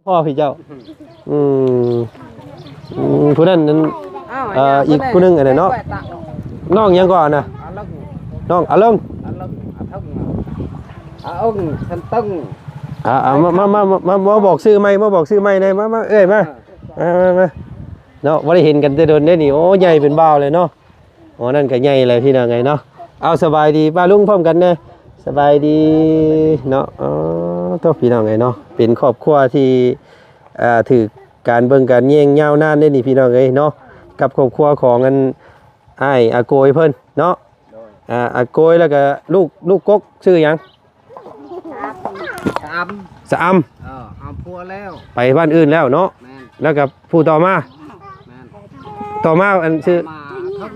ພໍ່ພີ່ເຈົ້າ. ອືມ ອືມ ຜູ້ນັ້ນນັ້ນ ອ້າວ ເອີ ອີກຜູ້ໜຶ່ງອັນນັ້ນເນາະ. ນ້ອງຫຍັງກໍອັນນະ? ອາເລິງ ນ້ອງອາເລິງ ອາເລິງ ອາເທິງ ອາເອິງ ສັນຕຶງ. ອ່າ ອ່າ ມາ ມາ ມາ ມາ ມາບອກຊື່ໃໝ່ ມາບອກຊື່ໃໝ່ແດ່. ມາ ມາ ເອື້ອຍມາ ເອີ ມາ ມາ ມາເນາະ. ບໍ່ໄດ້ເຫັນກັນແຕ່ດົນເດ້ນີ້. ໂອ້ ໃຫຍ່ເປັນບ່າວເລີຍເນາະ. ໂອ້ ນັ້ນກໍໃຫຍ່ແລ້ວພີ່ນ້ອງເອີຍເນາະ. ເອົາ ສະບາຍດີປ້າລຸງພ້ອມກັນແດ່. ສະບາຍດີເນາະ. ອໍ ໂທ້ ພີ່ນ້ອງເອີຍເນາະ ເປັນຄອບຄົວທີ່ ອ່າ ຖືກການເບິ່ງການແຍງຍາວນານເດ້ນີ້ພີ່ນ້ອງເອີຍເນາະ ກັບຄອບຄົວຂອງອັນ ອ້າຍອາໂກຍເພິ່ນເນາະ. ໂດຍ ອ່າ ອາໂກຍ ແລ້ວກໍລູກ ລູກກົກຊື່ຫຍັງ? ສະອຳ ສະອຳ. ເອີ ເອົາຜົວແລ້ວ ໄປບ້ານອື່ນແລ້ວເນາະ. ແມ່ນ ແລ້ວກໍຜູ້ຕໍ່ມາ. ແມ່ນ ຕໍ່ມາອັນຊື່ ມາເທິງ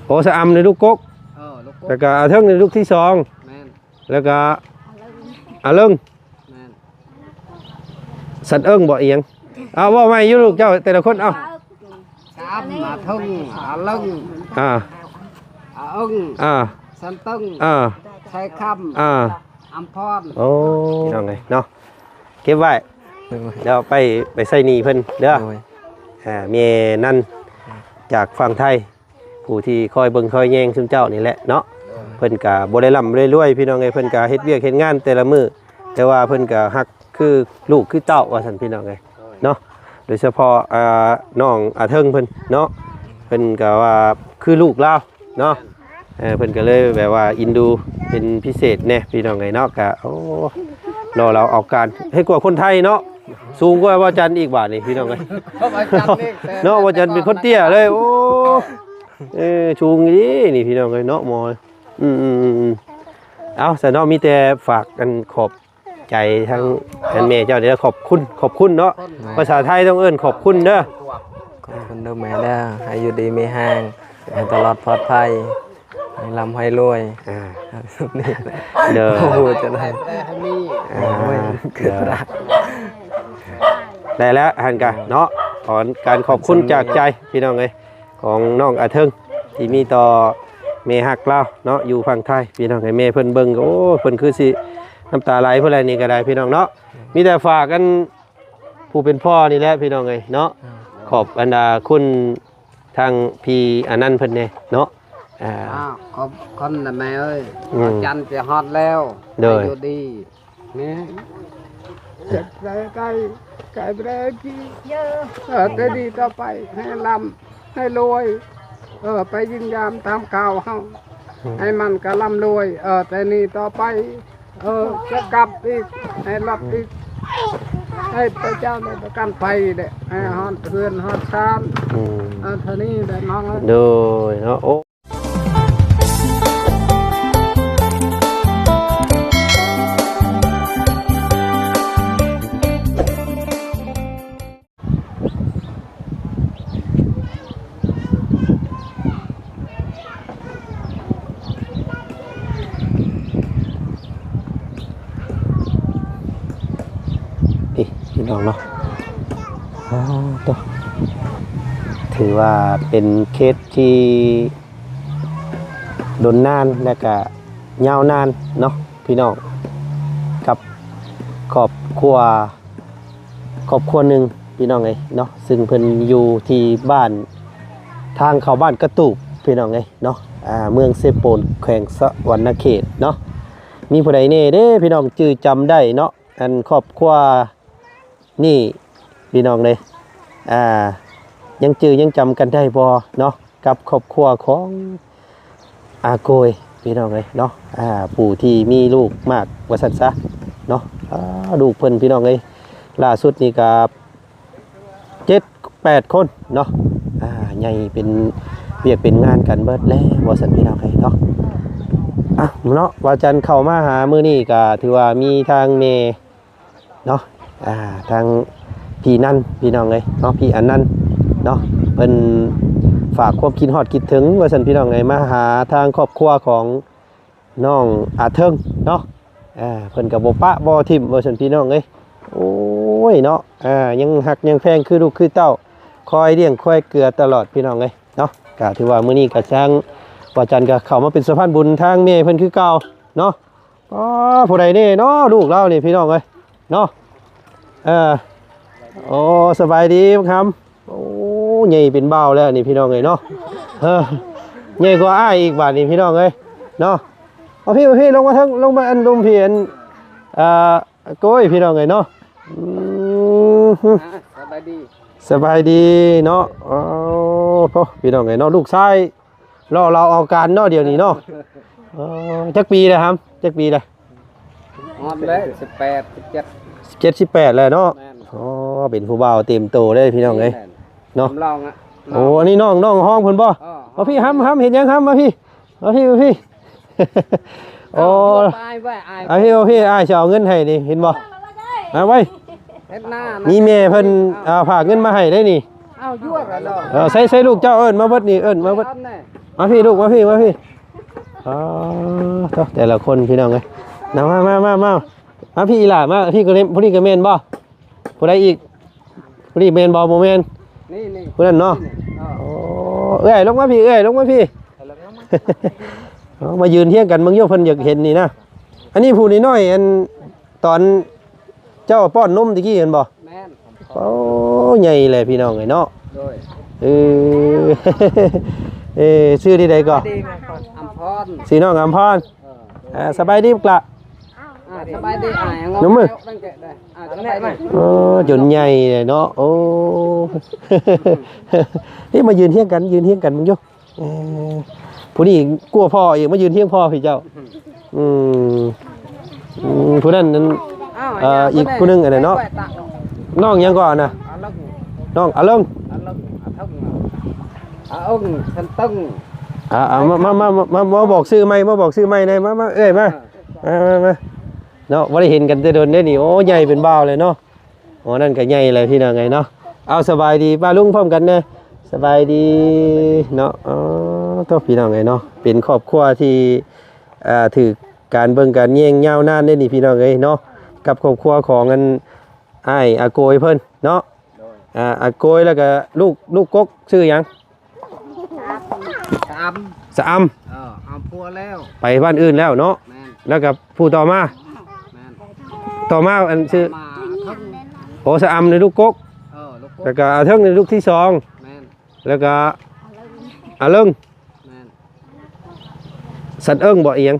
ໂອ້ ສະອຳໃນລູກກົກ. ເອີ ລູກກົກ ແລ້ວກໍອາເທິງໃນລູກທີສອງ. ແມ່ນ ແລ້ວກໍອາເລິງ. ແມ່ນ ສັນເອິງບໍ່ ອີຫຍັງ? ເອົາ ເວົ້າໃໝ່ຢູ່ລູກເຈົ້າແຕ່ລະຄົນ. ເອົາ ສາມ ອາເທິງ ອາເລິງ ອ່າ ອາເອິງ ອ່າ ສັນຕຶງ ອ່າ ໄຊຄຳ ອ່າ ອຳພອນ. ໂອ້ ພີ່ນ້ອງເອີຍເນາະ ເກັບໄວ້ ໂດຍ ແລ້ວໄປ ໄປໃຊ້ໜີ້ເພິ່ນເດີ. ໂດຍ ອ່າ ແມ່ນັ້ນຈາກຝັ່ງໄທ ຜູ້ທີ່ຄອຍເບິ່ງຄອຍແຍງຊຸມເຈົ້ານີ້ແຫຼະເນາະ. ເພິ່ນກະບໍ່ໄດ້ລ່ຳບໍ່ໄດ້ລວຍພີ່ນ້ອງເອີຍ ເພິ່ນກະເຮັດວຽກເຮັດງານແຕ່ລະມື້ ແຕ່ວ່າເພິ່ນກະຮັກຄືລູກຄືເຕົ້າວ່າຊັ້ນພີ່ນ້ອງເອີຍເນາະ. ໂດຍສະເພາະ ອ່າ ນ້ອງອາເທິງເພິ່ນເນາະ ເພິ່ນກະວ່າຄືລູກລາວເນາະ. ເອີ ເພິ່ນກະເລີຍແບບວ່າເອັນດູເປັນພິເສດແດ່ພີ່ນ້ອງເອີຍເນາະ. ກະ ໂອ້ ລໍລາວເອົາການ ໃຫ້ກວ່າຄົນໄທເນາະ ສູງກວ່າບ່າວຈັນອີກບາດນີ້ພີ່ນ້ອງເອີຍ ເນາະ. ບ່າວຈັນເປັນຄົນເຕ້ຍເລີຍ ໂອ້ ເອີ ສູງອີ່ຫຼີນີ້ພີ່ນ້ອງເອີຍເນາະ ໝໍ. ອືມໆໆໆ ເອົາ ຊັ້ນເນາະ ມີແຕ່ຝາກອັນຂອບໃຈທັງ ເອີ ອັນແມ່ເຈົ້ານີ້ ຂອບຄຸນ ຂອບຄຸນເນາະ. ພາສາໄທຕ້ອງເອີ້ນຂອບຄຸນເດີ. ຂອບຄຸນເດີແມ່ເດີ ໃຫ້ຢູ່ດີມີແຮງ ໃຫ້ຕະຫຼອດປອດໄພ ໃຫ້ລ່ຳໃຫ້ລວຍ. ອ່າ ເດີ ໂອ້ໂຫ ຈະໄດ້ ອ່າ ໂອ້ຍ ເກີດ ເດີ ໄດ້ແລ້ວຫັ້ນກະເນາະ. ຂອບ ການຂອບຄຸນຈາກໃຈພີ່ນ້ອງເອີຍ ຂອງນ້ອງອາເທິງທີ່ມີຕໍ່ແມ່ຮັກລາວເນາະ ຢູ່ຝັ່ງໄທພີ່ນ້ອງເອີຍ. ແມ່ເພິ່ນເບິ່ງ ໂອ້ ເພິ່ນຄືຊິນ້ຳຕາໄຫຼພຸ້ນແຫຼະນີ້ກໍໄດ້ພີ່ນ້ອງເນາະ. ມີແຕ່ຝາກອັນຜູ້ເປັນພໍ່ນີ້ແຫຼະພີ່ນ້ອງເອີຍເນາະ. ຂອບບັນດາຄຸນ ທາງພີ່ອານັນເພິ່ນແດ່ເນາະ. ອ່າ ອ້າວ ຂອບຄຸນນະແມ່ເອີຍ. ອືມ ວັນຈັນຈະຮອດແລ້ວ. ໂດຍ ໃຫ້ຢູ່ດີແມ່ ເຈັບໃຈໄດ້ ກາຍແບບ ເອີ ແຕ່ດີຕໍ່ໄປ ໃຫ້ລ່ຳໃຫ້ລວຍ ເອີ ໄປຢ້ຽມຢາມຕາມເກົ່າເຮົາ. ອືມ ໃຫ້ມັນກະລ່ຳລວຍ ເອີ ແຕ່ນີ້ຕໍ່ໄປ ເອີ ຈະກັບອີກ ໃຫ້ລັບອີກ ໃຫ້ພະເຈົ້າໄດ້ປະກັນໄພແຫຼະ ໃຫ້ຮອດເຮືອນຮອດຊານ. ອືມ ເອີ ເທົ່ານີ້ແຫຼະນ້ອງເອີຍ. ໂດຍເນາະ ໂອ້ ນີ້ພີ່ນ້ອງເນາະ ອ້າວ ໂທ້ ຖືວ່າເປັນເຄສທີ່ດົນນານ ແລະກະຍາວນານເນາະ ພີ່ນ້ອງ ກັບຄອບຄົວ ຄອບຄົວໜຶ່ງພີ່ນ້ອງເອີຍເນາະ ຊຶ່ງເພິ່ນຢູ່ທີ່ບ້ານ ທາງເຂົ້າບ້ານກະຕູບພີ່ນ້ອງເອີຍເນາະ ອ່າ ເມືອງເຊໂປນ ແຂວງສະຫວັນນະເຂດເນາະ. ມີຜູ້ໃດແດ່ເດ້ພີ່ນ້ອງຈື່ຈຳໄດ້ເນາະ ອັນຄອບຄົວນີ້ພີ່ນ້ອງເອີຍ ອ່າ ຍັງຈື່ຍັງຈຳກັນໄດ້ບໍ່ເນາະ ກັບຄອບຄົວຂອງ ອາໂກຍ ພີ່ນ້ອງເອີຍເນາະ ອ່າ ຜູ້ທີ່ມີລູກມາກວ່າຊັ້ນຊະເນາະ. ອ່າ ລູກເພິ່ນ ພີ່ນ້ອງເອີຍ ລ່າສຸດນີ້ກະເຈັດແປດຄົນເນາະ ອ່າ ໃຫຍ່ເປັນວຽກເປັນງານກັນເບິດແລ້ວວ່າຊັ້ນ ພີ່ນ້ອງເອີຍເນາະ. ອ່ະ ເນາະ ວ່າຈັນເຂົ້າມາຫາມື້ນີ້ກະຖືວ່າມີທາງແມ່ ເນາະ ອ່າ ທາງພີ່ນັນ ພີ່ນ້ອງເອີຍເນາະ ພີ່ອານັນເນາະ ເພິ່ນຝາກຄວາມຄິດຮອດຄິດເຖິງວ່າຊັ້ນ ພີ່ນ້ອງເອີຍ ມາຫາທາງຄອບຄົວຂອງນ້ອງອາເທິງເນາະ ອ່າ ເພິ່ນກໍບໍ່ປະບໍ່ຖິ້ມວ່າຊັ້ນ ພີ່ນ້ອງເອີຍ. ໂອ້ຍເນາະ ອ່າ ຍັງຮັກຍັງແພງຄືລູກຄືເຕົ້າ ຄອຍລ້ຽງຄອຍເກືອຕະຫຼອດ ພີ່ນ້ອງເອີຍເນາະ. ກໍຖືວ່າມື້ນີ້ກໍທາງບ່າວຈັນກໍເຂົ້າມາເປັນສະພານບຸນທາງແມ່ເພິ່ນຄືເກົ່າເນາະ. ອໍ ຜູ້ໃດແດ່ເນາະ ລູກລາວນີ້ ພີ່ນ້ອງເອີຍເນາະ. ເອີ ອ່າ ໂອ້ ສະບາຍດີບັກຄຳ. ໂອ້ ໃຫຍ່ເປັນບ່າວແລ້ວນີ້ພີ່ນ້ອງເອີຍເນາະ. ເອີ ໃຫຍ່ກວ່າອ້າຍອີກບາດນີ້ພີ່ນ້ອງເອີຍເນາະ. ມາພີ່ ມາພີ່ ລົງມາເທິງ ລົງມາອັນ ລົມພີ່ອັນ ອ່າ ໂອ້ຍ ພີ່ນ້ອງເອີຍເນາະ. ອືມ ອ່າ ສະບາຍດີ ສະບາຍດີເນາະ. ໂອ້ ໂທ້ ພີ່ນ້ອງເອີຍເນາະ ລູກຊາຍ ລໍລາວເອົາການເນາະດຽວນີ້ເນາະ. ເອີ ຈັກປີແລ້ວຫຳ ຈັກປີແລ້ວ? ຮອດແລ້ວ ສິບແປດ ສິບເຈັດ ສິບເຈັດ ສິບແປດແລ້ວເນາະ. ແມ່ນ ອໍ ເປັນຜູ້ບ່າວເຕັມໂຕເດ້ພີ່ນ້ອງເອີຍ ແມ່ນ ເນາະ. ສຳລອງອະ ໂອ້ ນ້ອງ ອັນນີ້ນ້ອງ ນ້ອງຮອງເພິ່ນບໍ່? ເອີ ມາພີ່ ຫຳ ຫຳ ເຮັດຫຍັງຫຳ ມາພີ່ ມາພີ່ ມາພີ່. ໂອ້ ອ້າຍ ອ້າຍ ອ້າຍ ອ້າຍຊິເອົາເງິນໃຫ້ນີ້ ເຫັນບໍ່? ເອົາໄວ້ ເຮັດນານະ ມີແມ່ເພິ່ນ ເອົາ ອ່າ ຝາກເງິນມາໃຫ້ໄດ໋ນີ້. ເອົາ ຢວກແລ້ວເນາະ. ເອີ ໃສ່ ໃສ່ລູກເຈົ້າ ເອີ້ນມາເບິດນີ້ ເອີ້ນມາເບິດ. ມາພີ່ລູກ ມາພີ່ ມາພີ່. ອໍ ໂທ້ ແຕ່ລະຄົນພີ່ນ້ອງເອີຍ. ມາ ມາ ມາ ມາ ມາ ມາພີ່ອີ່ຫຼ້າ ມາ ພີ່ກໍເລັມ ຜູ້ນີ້ກໍແມ່ນບໍ່? ຜູ້ໃດອີກ? ຜູ້ນີ້ແມ່ນບໍ່? ບໍ່ແມ່ນ ນີ້ໆ ຜູ້ນັ້ນເນາະ. ນີ້ໆ ອໍ ເອື້ອຍລົງມາພີ່ ເອື້ອຍລົງມາພີ່. ເອົາ ມາຢືນຮຽງກັນເບິ່ງຢູ່ ເພິ່ນຢາກເຫັນນີ້ນະ. ອັນນີ້ຜູ້ນ້ອຍໆ ອັນຕອນເຈົ້າປ້ອນນົມຕະກີ້ແມ່ນບໍ່? ແມ່ນ. ໂອ້ ໃຫຍ່ແຫຼະພີ່ນ້ອງເອີຍເນາະ. ໂດຍ ເອີ ເອີ ຊື່ທີ່ໃດກໍ? ອຳພອນ ຊື່ນ້ອງອຳພອນ. ເອີ ອ່າ ສະບາຍດີບັກຫຼ້າ. ອ່າ ສະບາຍດີອ້າຍ ນົມມື. ອ່າ ສະບາຍດີ. ໂອ້ ຈົນໃຫຍ່ເນາະ. ໂອ້ ນີ້ມາຢືນຮຽງກັນ ຢືນຮຽງກັນເບິ່ງຢູ່. ເອີ ຜູ້ນີ້ກວ່າພໍ່ອີກ ມາຢືນຮຽງພໍ່ພີ່ເຈົ້າ. ອືມ ອືມ ຜູ້ນັ້ນນັ້ນ ອ້າວ ເອີ ອີກຜູ້ໜຶ່ງອັນນັ້ນເນາະ. ນ້ອງຫຍັງກໍອັນນະ? ອາລົງ ນ້ອງອາລົງ ອາລົງ ອາທົງ ອາອົງ ສັນຕຶງ. ອ່າ ອ່າ ມາ ມາ ມາ ມາ ມາບອກຊື່ໃໝ່ ມາບອກຊື່ໃໝ່ແດ່. ມາ ມາ ເອື້ອຍມາ ເອີ ມາ ມາ ມາເນາະ. ບໍ່ໄດ້ເຫັນກັນແຕ່ດົນເດ້ນີ້. ໂອ້ ໃຫຍ່ເປັນບ່າວແລ້ວເນາະ. ໂອ້ ນັ້ນກໍໃຫຍ່ແລ້ວພີ່ນ້ອງເອີຍເນາະ. ເອົາ ສະບາຍດີປ້າລຸງພ້ອມກັນແດ່. ສະບາຍດີເນາະ. ອໍ ໂທ້ ພີ່ນ້ອງເອີຍເນາະ ເປັນຄອບຄົວທີ່ ເອີ ຖືກການເບິ່ງການແຍງຍາວນານເດ້ນີ້ພີ່ນ້ອງເອີຍເນາະ ກັບຄອບຄົວຂອງອັນ ອ້າຍອາໂກຍເພິ່ນເນາະ. ໂດຍ ອ່າ ອາໂກຍ ແລ້ວກໍລູກ ລູກກົກຊື່ຫຍັງ? ສະອຳ ສະອຳ. ເອີ ເອົາຜົວແລ້ວ ໄປບ້ານອື່ນແລ້ວເນາະ. ແມ່ນ ແລ້ວກໍຜູ້ຕໍ່ມາ? ແມ່ນ ຕໍ່ມາອັນຊື່ ມາເທິງ. ໂອ້ ສະອຳໃນລູກກົກ. ເອີ ລູກກົກ ແລ້ວກໍອາເທິງໃນລູກທີສອງ. ແມ່ນ ແລ້ວກໍອາເລິງ. ແມ່ນ ສັນເອິງບໍ່ ອີຫຍັງ?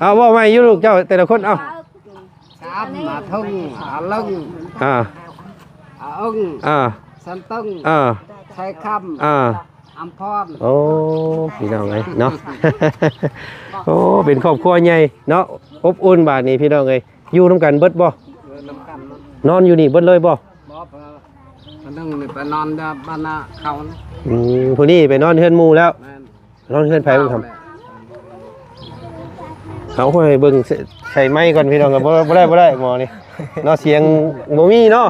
ເອົາ ເວົ້າໃໝ່ຢູ່ລູກເຈົ້າ ແຕ່ລະຄົນ. ເອົາ ສາມ ອາເທິງ ອາເລິງ ອ່າ ອາເອິງ ອ່າ ສັນຕຶງ ອ່າ ໄຊຄຳ ອ່າ ອຳພອນ. ໂອ້ ພີ່ນ້ອງເອີຍເນາະ. ໂອ້ ເປັນຄອບຄົວໃຫຍ່ເນາະ ອົບອຸ່ນບາດນີ້ພີ່ນ້ອງເອີຍ. ຢູ່ນຳກັນເບິດບໍ່? ຢູ່ນຳກັນ. ນອນຢູ່ນີ້ເບິດເລີຍບໍ່? ບໍ່ ເພິ່ນ ເພິ່ນໜຶ່ງນີ້ໄປນອນຢູ່ບ້ານນາເຂົາ. ອືມ ຜູ້ນີ້ໄປນອນເຮືອນໝູ່ແລ້ວ. ແມ່ນ ນອນເຮືອນໃຜເບິ່ງຄຳ. ເອົາ ໃຫ້ເບິ່ງ ໃສ່ໄມກ່ອນພີ່ນ້ອງ. ບໍ່ ບໍ່ໄດ້ ບໍ່ໄດ້ໝໍນີ້ເນາະ ສຽງບໍ່ມີເນາະ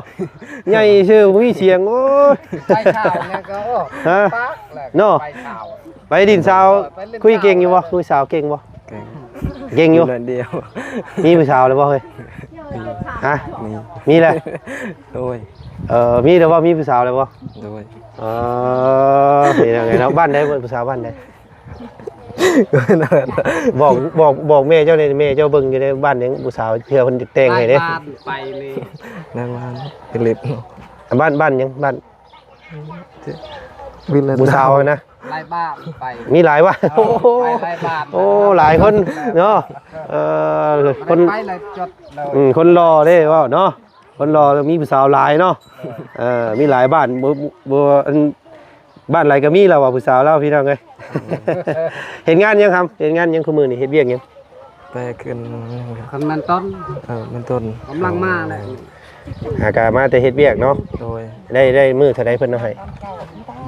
ໃຫຍ່ຊື່ບໍ່ມີສຽງ. ໂອ້ຍ ໄປຂ່າວແລ້ວກໍ ຮະ ປາກແລ້ວ ເນາະ ໄປຂ່າວ ໄປຫຼິ້ນສາວ. ເອີ ໄປຫຼິ້ນ ຄຸຍເກັ່ງຢູ່ບໍ່? ສາວ ຄຸຍສາວເກັ່ງບໍ່? ເກັ່ງ ເກັ່ງຢູ່. ດຽວ ມີຜູ້ສາວແລ້ວບໍ່ເຮີ້ຍ? ຮະ ມີ ມີແລ້ວ. ໂດຍ ເອີ ມີແລ້ວບໍ່? ມີຜູ້ສາວແລ້ວບໍ່? ໂດຍ ເອີ ເປັນຈັ່ງໃດເນາະ? ບ້ານໃດ? ຜູ້ສາວບ້ານໃດ? ບອກ ບອກ ບອກແມ່ເຈົ້າແດ່ ແມ່ເຈົ້າເບິ່ງຢູ່ໃນບ້ານຫຍັງ ຜູ້ສາວ ເພື່ອເພິ່ນຈະແຕ່ງໃຫ້ເດ້. ໄປນີ້ ນາງວານ ເຮັດເລັບ. ບ້ານ ບ້ານຫຍັງ? ບ້ານ ຜູ້ສາວນະ ຫຼາຍບ້ານໄປ ມີຫຼາຍບ້ານ. ໂອ້ ໄປຫຼາຍບ້ານ ໂອ້ ຫຼາຍຄົນເນາະ. ເອີ ຄົນ ໄປຫຼາຍຈຸດເລີຍ. ອືມ ຄົນຫຼໍ່ເດ້ເວົ້າເນາະ ຄົນຫຼໍ່ມີຜູ້ສາວຫຼາຍເນາະ. ເອີ ມີຫຼາຍບ້ານ ບໍ່ ບໍ່ ອັນ ບ້ານໃດກໍມີແລ້ວວ່າຜູ້ສາວລາວ ພີ່ນ້ອງເອີຍ. ເຮັດງານຫຍັງຄຳ? ເຮັດງານຫຍັງຄູ່ມື້ນີ້? ເຮັດວຽກຫຍັງ? ໄປຂຶ້ນ ຂຶ້ນແມ່ນຕົ້ນ. ເອີ ແມ່ນຕົ້ນ ກຳລັງມາແຫຼະ. ຫາກະມາແຕ່ເຮັດວຽກເນາະ. ໂດຍ ໄດ້ ໄດ້ມື້ເທົ່າໃດເພິ່ນເອົາໃຫ້?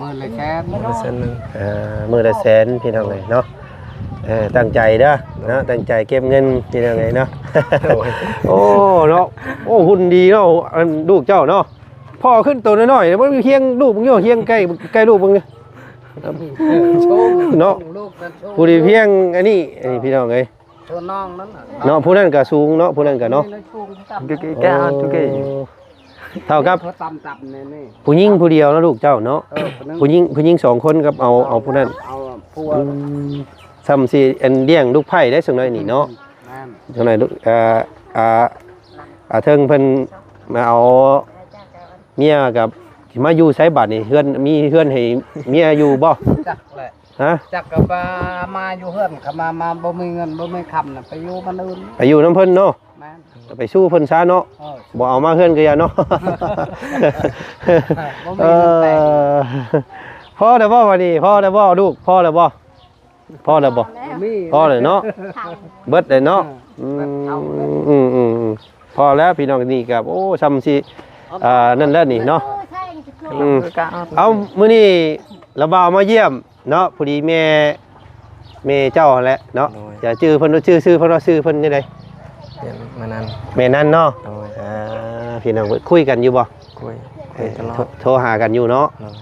ມື້ລະແສນ ມື້ລະແສນໜຶ່ງ. ເອີ ມື້ລະແສນ ພີ່ນ້ອງເອີຍເນາະ. ເອີ ຕັ້ງໃຈເດີເນາະ ຕັ້ງໃຈເກັບເງິນ ພີ່ນ້ອງເອີຍເນາະ. ໂດຍ ໂອ້ ເນາະ ໂອ້ ຫຸ່ນດີເນາະ ອັນ ລູກເຈົ້າເນາະ. ພໍ່ຂຶ້ນໂຕນ້ອຍໆ ບໍ່ມີພຽງລູກເບິ່ງຢູ່ ພຽງໃກ້ ໃກ້ລູກເບິ່ງຢູ່ ເນາະ. ຜູ້ທີ່ພຽງອັນນີ້ ອັນນີ້ ພີ່ນ້ອງເອີຍ ໂຕນ້ອງນັ້ນນະ ເນາະ. ຜູ້ນັ້ນກໍສູງເນາະ ຜູ້ນັ້ນກໍເນາະ. ແກ່ ແກ່ ແກ່ ໂອ້ ເທົ່າກັບ ຜູ້ຍິງຜູ້ດຽວເນາະ ລູກເຈົ້າເນາະ. ເອີ ຜູ້ຍິງ ຜູ້ຍິງສອງຄົນກັບເອົາ ເອົາຜູ້ນັ້ນ ເອົາຜົວ. ອືມ ຊ່ຳຊິອັນລ້ຽງລູກໃພ້ໄດ້ ສ່ວນໜ້ອຍນີ້ເນາະ. ແມ່ນ ສ່ວນໜ້ອຍລູກ ເອີ ອ່າ ອ່າ ເທິງເພິ່ນມາເອົາ ເມຍກໍຊິມາຢູ່ໃສບາດນີ້? ເຮືອນ ມີເຮືອນໃຫ້ເມຍຢູ່ບໍ່? ຈັກແຫຼະ ຮະ? ຈັກກໍວ່າມາຢູ່ເຮືອນ ຄັນວ່າມາບໍ່ມີເງິນບໍ່ມີຄຳນະ ໄປຢູ່ບ້ານອື່ນ ໄປຢູ່ນຳເພິ່ນເນາະ. ແມ່ນ ໄປສູ່ເພິ່ນຊະເນາະ. ເອີ ບໍ່ເອົາມາເຮືອນກໍຢ່າເນາະ. ບໍ່ມີ ເອີ ເງິນແປງ ພໍແລ້ວບໍ່ບາດນີ້? ພໍແລ້ວບໍ່ລູກ? ພໍແລ້ວບໍ່? ພໍແລ້ວບໍ່? ບໍ່ມີ ພໍແລ້ວເນາະ. ເບິດແລ້ວເນາະ. ເອີ ອືມ ເບິດເອົາ ອືມໆໆ ພໍແລ້ວພີ່ນ້ອງ. ນີ້ກໍ ໂອ້ ຊ່ຳຊິ ອ່າ ນັ້ນແລ້ວນີ້ເນາະ. ອືມ ເອົາ ມື້ນີ້ລາວບ່າວມາຢ້ຽມເນາະ ພໍດີແມ່ ແມ່ເຈົ້າຫັ້ນແຫຼະເນາະ. ໂດຍ ຈະຈື່ເພິ່ນ ຊື່ ຊື່ເພິ່ນວ່າ ຊື່ເພິ່ນຈັ່ງໃດ? ແມ່ນັ້ນ ແມ່ນັ້ນເນາະ. ໂດຍ ອ່າ ພີ່ນ້ອງ ຄຸຍກັນຢູ່ບໍ່? ຄຸຍ ຄຸຍຕະຫຼອດ ເອີ ໂທ ໂທຫາກັນຢູ່ເນາະ. ໂດຍ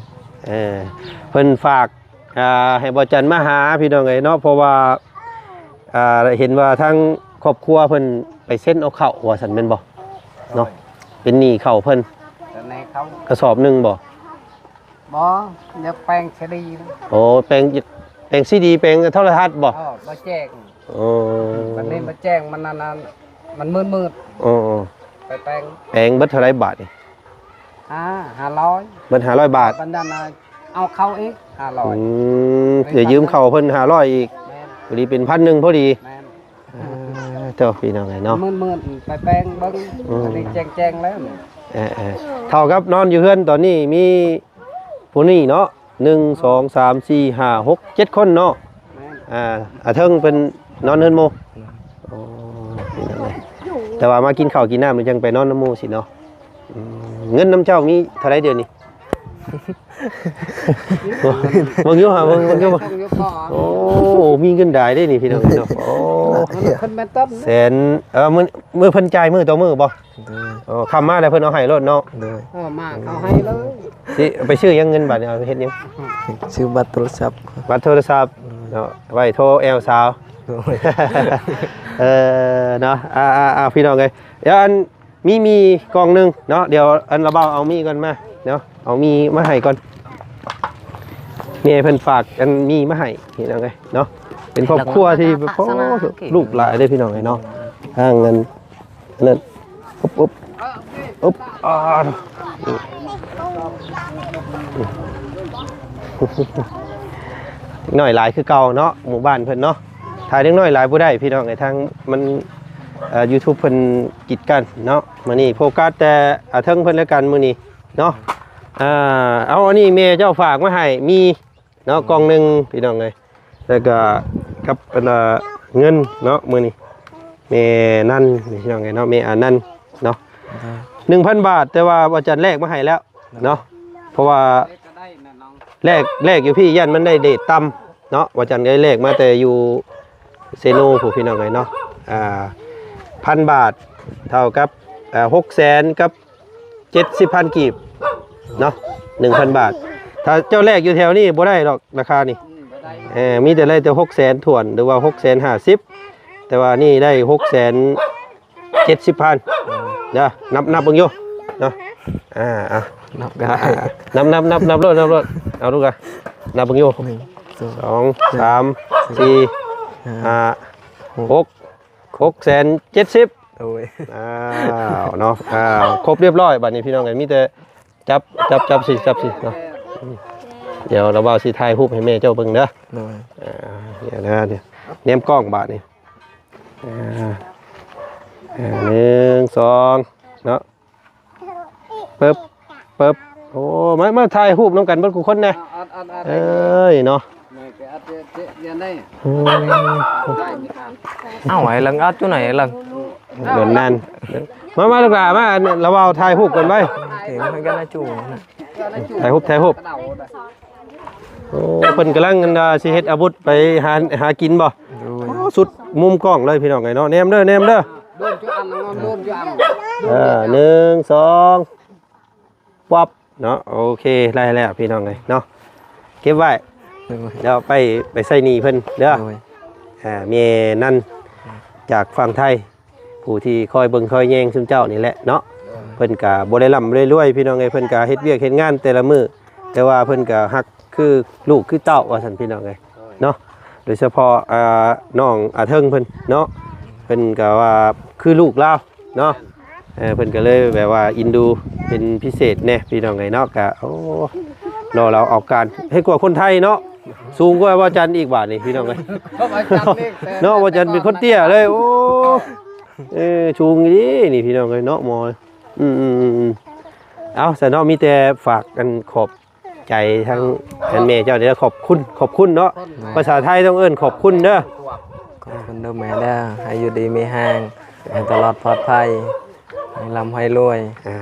ເອີ ເພິ່ນຝາກ ອ່າ ໃຫ້ບໍ່ຈັນມາຫາພີ່ນ້ອງເອີຍເນາະ ເພາະວ່າ ອ່າ ເຫັນວ່າທາງຄອບຄົວເພິ່ນໄປເຊັນເອົາເຂົ້າວ່າຊັ້ນແມ່ນບໍ່ເນາະ? ໂດຍ ເປັນໜີ້ເຂົ້າເພິ່ນ ເປັນໜີ້ເຂົ້າ ກະສອບໜຶ່ງບໍ່? ບໍ່ ຢາກແປງຊີດີ. ໂອ້ ແປງ ແປງຊີດີ ແປງໂທລະທັດບໍ່? ເອີ ບໍ່ແຈ້ງ. ໂອ້ ບັດນີ້ບໍ່ແຈ້ງ ມັນອັນນັ້ນ ມັນມືດໆ. ໂອ້ ໄປແປງ ແປງເບິດເທົ່າໃດບາດນີ້? ຫ້າ ຫ້າຮ້ອຍ ເບິດຫ້າຮ້ອຍບາດ. ບັດນັ້ນນະ ເອົາເຂົ້າອີກຫ້າຮ້ອຍ. ອືມ ໄດ້ຢືມເຂົ້າເພິ່ນຫ້າຮ້ອຍອີກ. ແມ່ນ ພໍດີເປັນພັນໜຶ່ງພໍດີ. ແມ່ນ ເອີ ເຈົ້າ ພີ່ນ້ອງເອີຍເນາະ ມືດໆ ໄປແປງເບິ່ງ. ອືມ ອັນນີ້ແຈ້ງໆແລ້ວນີ້. ເອີໆ ເທົ່າກັບນອນຢູ່ເຮືອນຕອນນີ້ມີຜູ້ນີ້ເນາະ ໜຶ່ງ ສອງ ສາມ ສີ່ ຫ້າ ຫົກ ເຈັດຄົນເນາະ. ແມ່ນ ອ່າ ອາເທິງເພິ່ນນອນເຮືອນໝູ່. ແມ່ນ ໂອ້ ພີ່ນ້ອງເອີຍ ແຕ່ວ່າມາກິນເຂົ້າກິນນ້ຳ ແລ້ວຈັ່ງໄປນອນນຳໝູ່ຊີ້ເນາະ. ອືມ ເງິນນຳເຈົ້າມີເທົ່າໃດດຽວນີ້? ເບິ່ງຢູ່ຫາ ເບິ່ງ ເບິ່ງຢູ່. ໂອ້ ມີເງິນຫຼາຍເດ້ນີ້ພີ່ນ້ອງເນາະ. ໂອ້ ເພິ່ນແມ່ນຕົ້ນ ແສນ ເອີ ມື້ ມື້ເພິ່ນຈ່າຍມື້ຕໍ່ມື້ບໍ່? ໂດຍ ໂອ້ ຄ່ຳມາແລ້ວເພິ່ນເອົາໃຫ້ໂລດເນາະ. ໂດຍ ເອີ ມາເຂົາໃຫ້ເລີຍ. ຊິໄປຊື້ຫຍັງເງິນບາດນີ້? ເອົາເຮັດຫຍັງ? ຊື້ບັດໂທລະສັບ ບັດໂທລະສັບເນາະ ໄວ້ໂທແອວສາວ. ໂດຍ ເອີ ເນາະ ອ່າໆໆ ພີ່ນ້ອງເອີຍ ດຽວອັນ ມີໝີ່ກ່ອງໜຶ່ງເນາະ. ດຽວອັນລະບ່າວເອົາໝີ່ກ່ອນມາເນາະ ເອົາໝີ່ມາໃຫ້ກ່ອນ. ແມ່ເພິ່ນຝາກອັນໝີ່ມາໃຫ້ພີ່ນ້ອງເອີຍເນາະ. ເປັນຄອບຄົວທີ່ແບບ ໂອ້ ລູກຫຼາຍເດ້ພີ່ນ້ອງເອີຍເນາະ. ທາງນັ້ນ ນັ້ນ ອຶບ ອຶບ ອຶບ ອາ ເດັກນ້ອຍຫຼາຍຄືເກົ່າເນາະ ໝູ່ບ້ານເພິ່ນເນາະ. ຖ້າເດັກນ້ອຍຫຼາຍບໍ່ໄດ້ພີ່ນ້ອງເອີຍ ທາງມັນ ເອີ ຢູທູບເພິ່ນກີດກັ້ນເນາະ. ມື້ນີ້ໂຟກັສແຕ່ ອາ ເທິງເພິ່ນແລ້ວກັນມື້ນີ້ເນາະ. ເອົາ ອັນນີ້ແມ່ເຈົ້າຝາກມາໃຫ້ ໝີ່ເນາະ ກ່ອງໜຶ່ງພີ່ນ້ອງເອີຍ ແລ້ວກໍກັບອັນ ເງິນເນາະ. ມື້ນີ້ແມ່ນັນພີ່ນ້ອງເອີຍເນາະ ແມ່ອານັນເນາະ ໜຶ່ງພັນບາດ ແຕ່ວ່າບໍ່ຈັນແລກມາໃຫ້ແລ້ວເນາະ ເພາະວ່າ ແລກ ແລກຢູ່ພີ້ ຢ້ານມັນໄດ້ເຣດຕ່ຳເນາະ. ວ່າຈັນໄດ້ແລກມາແຕ່ຢູ່ເຊໂນພຸ້ນ ພີ່ນ້ອງເອີຍເນາະ. ອ່າ ພັນບາດ ເທົ່າກັບ ອ່າ ຫົກແສນກັບເຈັດສິບພັນກີບເນາະ ໜຶ່ງພັນບາດ. ຖ້າເຈົ້າແລກຢູ່ແຖວນີ້ບໍ່ໄດ້ດອກ ລາຄານີ້ ເອີ ມີແຕ່ໄດ້ແຕ່ຫົກແສນຖ້ວນ ຫຼືວ່າຫົກແສນຫ້າສິບ ແຕ່ວ່ານີ້ໄດ້ຫົກແສນ ເຈັດສິບພັນເດີ. ນັບ ນັບເບິ່ງຢູ່ເນາະ. ອ່າ ນັບກໍໄດ້ ນັບ ນັບ ນັບ ນັບໂລດ ນັບໂລດ. ເອົາລູກອະ ນັບເບິ່ງຢູ່ ໜຶ່ງ ສອງ ສອງ ສາມ ສາມ ສີ່ ຫ້າ ຫົກ ຫົກແສນເຈັດສິບ. ໂອ້ຍ ອ້າວເນາະ ອ້າວ ຄົບຮຽບຮ້ອຍ. ບັດນີ້ພີ່ນ້ອງເອີຍ ມີແຕ່ຈັບ ຈັບ ຈັບຊິ ຈັບຊິເນາະ. ດຽວລາວບ່າວຊິຖ່າຍຮູບໃຫ້ແມ່ເຈົ້າເບິ່ງເດີ. ໂດຍ ອ່າ ດຽວນະ ແນມກ້ອງບາດນີ້. ອ່າ ໜຶ່ງ ສອງ ເນາະ ປຶບ ປຶບ. ໂອ້ ມາ ມາຖ່າຍຮູບນຳກັນເບິດທຸກຄົນແດ່. ເອີຍເນາະ ເອົ້າ ໄອ້ເລິງອັດຢູ່ໄຫນເລິງ? ດົນນານ ມາ ມາລູກຫຼານ ມາ ລາວບ່າວຖ່າຍຮູບກັນໄວ້. ຖ່າຍຮູບ ຖ່າຍຮູບ. ໂອ້ ເພິ່ນກຳລັງອັນວ່າຊິເຮັດອາວຸດໄປຫາ ຫາກິນບໍ່? ໂດຍ ໂອ້ ສຸດມຸມກ້ອງເລີຍພີ່ນ້ອງເອີຍເນາະ. ແນມເດີ ແນມເດີ. ເອີ ໜຶ່ງ ສອງ ປັອບເນາະ. ໂອເຄ ໄດ້ແລ້ວພີ່ນ້ອງເອີຍເນາະ ເກັບໄວ້. ໂດຍ ແລ້ວໄປ ໄປໃຊ້ໜີ້ເພິ່ນເດີ. ໂດຍ ເອີ ແມ່ນັ້ນຈາກຝັ່ງໄທ ຜູ້ທີ່ຄອຍເບິ່ງຄອຍແຍງຊຸມເຈົ້ານີ້ແຫຼະເນາະ. ເພິ່ນກະບໍ່ໄດ້ລ່ຳບໍ່ໄດ້ລວຍພີ່ນ້ອງເອີຍ ເພິ່ນກະເຮັດວຽກເຮັດງານແຕ່ລະມື້ ແຕ່ວ່າເພິ່ນກະຮັກຄືລູກຄືເຕົ້າວ່າຊັ້ນພີ່ນ້ອງເອີຍເນາະ. ໂດຍສະເພາະ ອ່າ ນ້ອງອາເທິງເພິ່ນເນາະ ເພິ່ນກະວ່າຄືລູກລາວເນາະ. ເອີ ເພິ່ນກໍເລີຍແບບວ່າເອັນດູເປັນພິເສດແດ່ພີ່ນ້ອງເອີຍເນາະ. ກະ ໂອ້ ລໍລາວເອົາການ ໃຫ້ກວ່າຄົນໄທເນາະ ສູງກວ່າບ່າວຈັນອີກບາດນີ້ພີ່ນ້ອງເອີຍ ເນາະ. ບ່າວຈັນເປັນຄົນເຕ້ຍເລີຍ ໂອ້ ເອີ ສູງອີ່ຫຼີນີ້ພີ່ນ້ອງເອີຍເນາະ ໝໍ. ອືມໆໆໆ ເອົາ ຊັ້ນເນາະ ມີແຕ່ຝາກອັນຂອບ ໃຈທັງ ອ່າ ແມ່ເຈົ້ານີ້ ຂອບຄຸນ ຂອບຄຸນເນາະ. ຂອບຄຸນ ພາສາໄທຕ້ອງເອີ້ນຂອບຄຸນເດີ. ຂອບຄຸນເດີແມ່ເດີ ໃຫ້ຢູ່ດີມີແຮງ ໃຫ້ຕະຫຼອດປອດໄພ ໃຫ້ລ່ຳໃຫ້ລວຍ. ອ່າ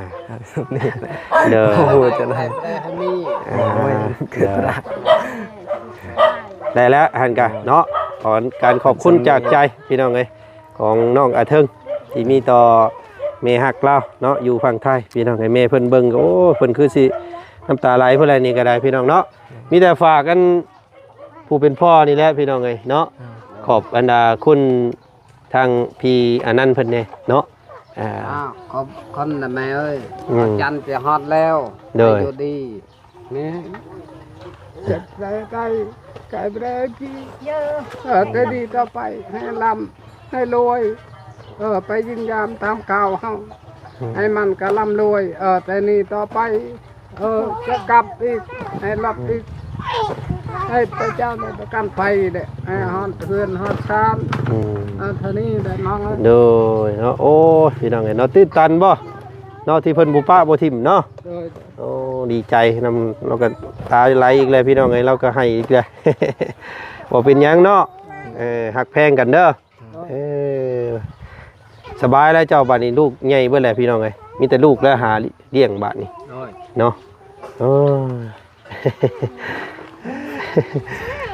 ນີ້ແຫຼະ ເດີ ໂອ້ໂຫ ຈະໄດ້ ໃຫ້ມີ ອ່າ ໂອ້ຍ ເດີ ຄືຕະຫຼາດ ໄດ້ແລ້ວຫັ້ນກະເນາະ. ຂໍການຂອບຄຸນຈາກໃຈພີ່ນ້ອງເອີຍ ຂອງນ້ອງອາເທິງ ທີ່ມີຕໍ່ແມ່ຮັກລາວເນາະ ຢູ່ຝັ່ງໄທພີ່ນ້ອງເອີຍ. ແມ່ເພິ່ນເບິ່ງກໍ ໂອ້ ເພິ່ນຄືຊິນ້ຳຕາໄຫຼພຸ້ນແຫຼະ ນີ້ກໍໄດ້ພີ່ນ້ອງເນາະ. ມີແຕ່ຝາກອັນຜູ້ເປັນພໍ່ນີ້ແຫຼະພີ່ນ້ອງເອີຍເນາະ. ອ່າ ຂອບບັນດາຄຸນທາງພີ່ອານັນເພິ່ນແດ່ເນາະ. ອ່າ ອ້າວ ຂອບຄຸນນະແມ່ເອີຍ. ອືມ ວັນຈັນຈະຮອດແລ້ວ ໂດຍ ໃຫ້ຢູ່ດີ ແມ່ເຈັບໄດ້ໄດ້ ກາຍບໍ່ໄດ້ກີ ເອີ ແຕ່ດີຕໍ່ໄປ ໃຫ້ລ່ຳໃຫ້ລວຍ ເອີ ໄປຢ້ຽມຢາມຕາມຂ່າວເຮົາ ອືມ ໃຫ້ມັນກະລ່ຳລວຍ ເອີ ແຕ່ນີ້ຕໍ່ໄປ ເອີ ຈະກັບອີກ ໃຫ້ລັບອີກ ໃຫ້ພະເຈົ້າໄດ້ປະກັນໄພເດ້ ໃຫ້ຮອດເຮືອນຮອດຊານ ອືມ ເອີ ເທົ່ານີ້ແຫຼະນ້ອງເອີຍ. ໂດຍເນາະ ໂອ້ຍ ພີ່ນ້ອງເອີຍເນາະ ຕື່ນຕັນບໍ່ເນາະ ທີ່ເພິ່ນບໍ່ປະບໍ່ຖິ້ມເນາະ. ໂດຍ ໂອ້ ດີໃຈນຳ ລາວກໍຕາໄຫຼອີກແລ້ວພີ່ນ້ອງເອີຍ ລາວກໍໄຫ້ອີກແລ້ວ ບໍ່ເປັນຫຍັງເນາະ. ເອີ ຮັກແພງກັນເດີ. ເອີ ສະບາຍແລ້ວເຈົ້າ ບາດນີ້ລູກໃຫຍ່ເບິດແລ້ວພີ່ນ້ອງເອີຍ ມີແຕ່ລູກແລ້ວຫາລ້ຽງບາດນີ້ ໂດຍ ເນາະ. ເອີ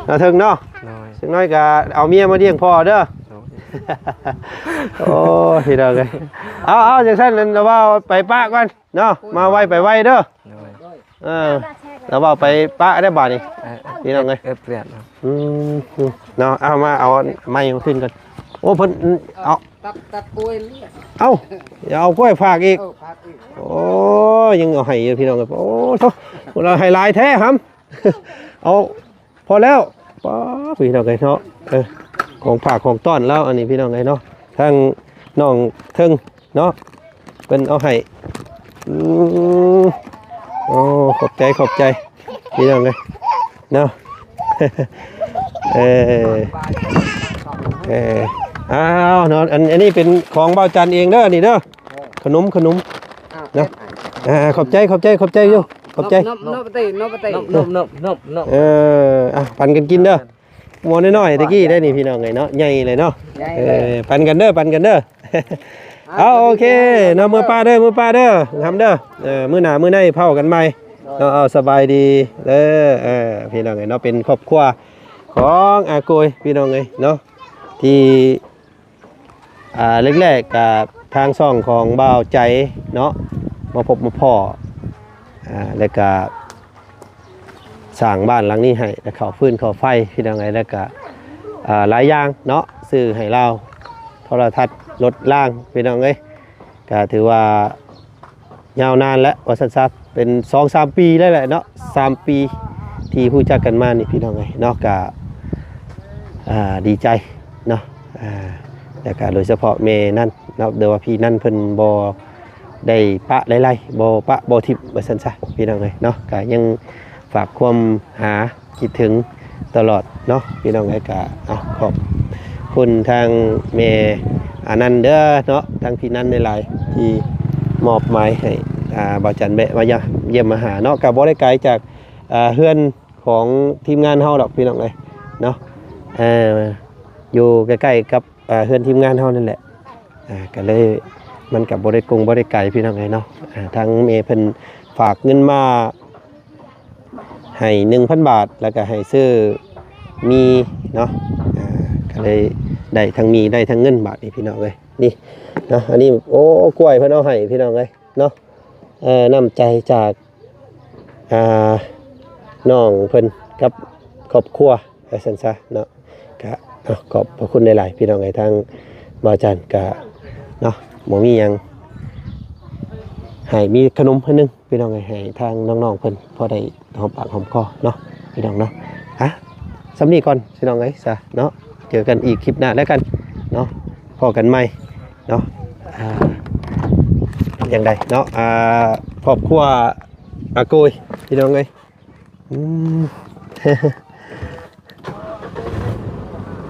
ເອົາເຖິງເນາະ ໂດຍ ຈັກໜ້ອຍກໍເອົາເມຍມາລ້ຽງພໍ່ເດີ. ໂດຍ ໂອ້ຍ ພີ່ນ້ອງເອີຍ ເອົາ ເອົາ ຈັ່ງຊັ້ນລະວ່າໄປປະກ່ອນ ເນາະ ມາໄວໄປໄວເດີ. ໂດຍ ເອີ ລະວ່າໄປປະໄດ້ບາດນີ້ ເອີ ພີ່ນ້ອງເອີຍ ເອີ ປຽດເນາະ ອືມ ເນາະ ເອົາມາ ເອົາໄມ້ມາຂຶ້ນກ່ອນ. ໂອ້ ເພິ່ນເອົາ ຕັດ ຕັດກ້ວຍນີ້ ເອົາ ຢ່າເອົາກ້ວຍຝາກອີກ ເອີ ຝາກອີກ. ໂອ້ ຍັງເອົາໃຫ້ຢູ່ພີ່ນ້ອງເອີຍ ໂອ້ໂທ້ ເຮົາໃຫ້ຫຼາຍແທ້ຫຳ ເອົາ ພໍແລ້ວ ປ້າ ພີ່ນ້ອງເອີຍເນາະ ເອີ ຂອງຝາກຂອງຕ້ອນລາວ ອັນນີ້ພີ່ນ້ອງເອີຍເນາະ ທາງນ້ອງເທິງເນາະ ເພິ່ນເອົາໃຫ້ ອືມ ໂອ້ ຂອບໃຈ ຂອບໃຈ ພີ່ນ້ອງເອີຍເນາະ ເອີ ເອີ ອ້າວ ເນາະ ອັນ ອັນນີ້ເປັນຂອງບ່າວຈັນເອງເດີ ນີ້ເດີ ຂະໜົມ ຂະໜົມ ເນາະ ອ່າ ຂອບໃຈ ຂອບໃຈ ຂອບໃຈຢູ່ ຂອບໃຈ ນົບ ນົບ ນົບເຕ ນົບເຕ ນົບ ນົບ ນົບ ນົບ ເອີ ອ່ະ ປັນກັນກິນເດີ ໝໍ້ນ້ອຍໆ ຕະກີ້ໄດ້ນີ້ ພີ່ນ້ອງເອີຍເນາະ ໃຫຍ່ເລີຍເນາະ ໃຫຍ່ເລີຍ ເອີ ປັນກັນເດີ ປັນກັນເດີ ເອົາ ໂອເຄເນາະ ເມືອປະເດີ ເມືອປະເດີ ທຳເດີ ເອີ ມື້ໜ້າມື້ໃນເພົາກັນໃໝ່ເນາະ ເອົາ ສະບາຍດີເດີ ເອີ ພີ່ນ້ອງເອີຍເນາະ ເປັນຄອບຄົວຂອງອາໂກຍ ພີ່ນ້ອງເອີຍເນາະ ທີ່ ອ່າ ແລກໆ ກະທາງຊ່ອງຂອງບ່າວໃຈເນາະ ມາພົບມາພໍ້ ອ່າ ແລ້ວກະສ້າງບ້ານຫຼັງນີ້ໃຫ້ ແລ້ວເຂົ້າຟືນເຂົ້າໄຟ ພີ່ນ້ອງເອີຍ ແລ້ວກະ ອ່າ ຫຼາຍຢ່າງເນາະ ຊື້ໃຫ້ລາວ ໂທລະທັດ ລົດລາງ ພີ່ນ້ອງເອີຍ ກະຖືວ່າ ຍາວນານແລ້ວວ່າຊັ້ນຊະ ເປັນສອງສາມປີໄດ້ແຫຼະເນາະ ສາມປີທີ່ຮູ້ຈັກກັນມານີ້ ພີ່ນ້ອງເອີຍເນາະ ກະ ອ່າ ດີໃຈເນາະ ອ່າ ແລ້ວກະໂດຍສະເພາະແມ່ນັ້ນເນາະ ຫຼືວ່າພີ່ນັ້ນເພິ່ນບໍ່ໄດ້ປະໄລ່ໆ ບໍ່ປະບໍ່ຖິ້ມວ່າຊັ້ນຊະ ພີ່ນ້ອງເອີຍເນາະ ກະຍັງຝາກຄວາມຫາ ຄິດເຖິງຕະຫຼອດເນາະ ພີ່ນ້ອງເອີຍ ກະ ເອົາ ຂອບຄຸນທາງແມ່ອານັນເດີເນາະ ທາງພີ່ນັນຫຼາຍໆ ທີ່ມອບໝາຍໃຫ້ ອ່າ ບ່າວຈັນແວະມາຢ້ຽມ ຢ້ຽມມາຫາເນາະ ກະບໍ່ໄດ້ໄກຈາກ ອ່າ ເຮືອນຂອງທີມງານເຮົາດອກ ພີ່ນ້ອງເອີຍເນາະ ເອີ ຢູ່ໃກ້ໆ ກັບ ອ່າ ເຮືອນທີມງານເຮົານັ້ນແຫຼະ ອ່າ ກະເລີຍ ມັນກະບໍ່ໄດ້ກົງບໍ່ໄດ້ໄກ ພີ່ນ້ອງເອີຍເນາະ ອ່າ ທາງແມ່ເພິ່ນຝາກເງິນມາ ໃຫ້ໜຶ່ງພັນບາດ ແລ້ວກໍໃຫ້ຊື້ໝີ່ເນາະ ອ່າ ກໍເລີຍໄດ້ທັງໝີ່ໄດ້ທັງເງິນບາດນີ້ພີ່ນ້ອງເອີຍ ນີ້ເນາະ ອັນນີ້ ໂອ້ ກ້ວຍເພິ່ນເອົາໃຫ້ພີ່ນ້ອງເອີຍເນາະ ເອີ ນ້ຳໃຈຈາກ ອ່າ ນ້ອງເພິ່ນກັບຄອບຄົວວ່າຊັ້ນຊະເນາະ ກະ ເອົາ ຂອບພະຄຸນຫຼາຍໆ ພີ່ນ້ອງເອີຍ ທາງບ່າວຈັນກະເນາະ ບໍ່ມີຫຍັງ ໃຫ້ມີຂະໜົມອັນໜຶ່ງ ພີ່ນ້ອງເອີຍ ໃຫ້ທາງນ້ອງໆເພິ່ນພໍໄດ້ຫອມປາກຫອມຄໍເນາະ ພີ່ນ້ອງເນາະ ອ່ະ ສ່ຳນີ້ກ່ອນ ພີ່ນ້ອງເອີຍ ຊະເນາະ ເຈີກັນອີກຄລິບໜ້າແລ້ວກັນເນາະ ພໍ້ກັນໃໝ່ເນາະ ອ່າ ຈັ່ງໃດເນາະ ອ່າ ຄອບຄົວອາໂກຍ ພີ່ນ້ອງເອີຍ ອືມ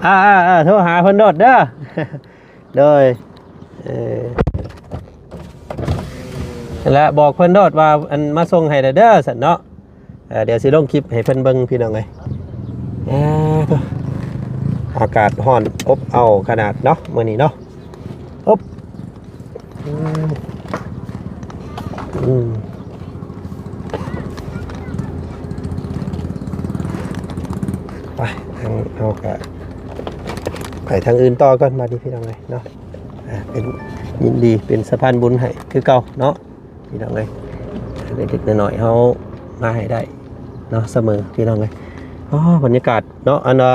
ອ່າໆໆ ໂທຫາເພິ່ນໂລດເດີ ໂດຍ ເອີ ແລະ ບອກເພິ່ນໂລດວ່າ ອັນ ມາສົ່ງໃຫ້ແດ່ເດີ ຊັ້ນເນາະ ເອີ ດຽວຊິລົງຄລິບໃຫ້ເພິ່ນເບິ່ງ ພີ່ນ້ອງເອີຍ ເອີ ໂທ້ ອາກາດຮ້ອນອົບເອົ້າຂະໜາດເນາະ ມື້ນີ້ເນາະ ອົບ ອືມ ອືມ ໄປ ທາງເຮົາກະໄປທາງອື່ນຕໍ່ກ່ອນ ບາດນີ້ ພີ່ນ້ອງເອີຍເນາະ ອ່າ ເປັນ ຍິນດີເປັນສະພານບຸນໃຫ້ຄືເກົ່າເນາະ ພີ່ນ້ອງເອີຍ ເລັກໆນ້ອຍໆ ເຮົາມາໃຫ້ໄດ້ເນາະ ສະເໝີ ພີ່ນ້ອງເອີຍ ອໍ ບັນຍາກາດເນາະ ອັນວ່າ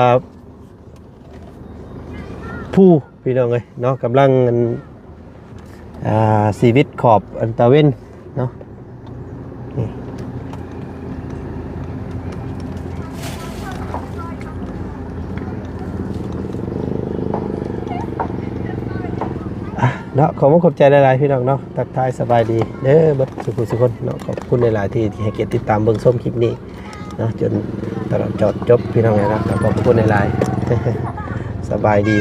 ພູ ພີ່ນ້ອງເອີຍເນາະ ກຳລັງ ອັນ ອ່າ ຊີວິດຂອບ ອັນ ຕາເວັນເນາະ ນີ້ ອ່ະ ເນາະ ຂໍຂອບໃຈຫຼາຍໆ ພີ່ນ້ອງເນາະ ທັກທາຍສະບາຍດີເດີ ເບິດສູ່ຜູ້ສູ່ຄົນເນາະ ຂອບຄຸນຫຼາຍໆ ທີ່ ທີ່ໃຫ້ກຽດຕິດຕາມເບິ່ງຊົມຄລິບນີ້ ເນາະ ຈົນຕະຫຼອດຈອດຈົບ ພີ່ນ້ອງເອີຍເນາະ ກໍຂອບພະຄຸນຫຼາຍໆ ສະບາຍດີ.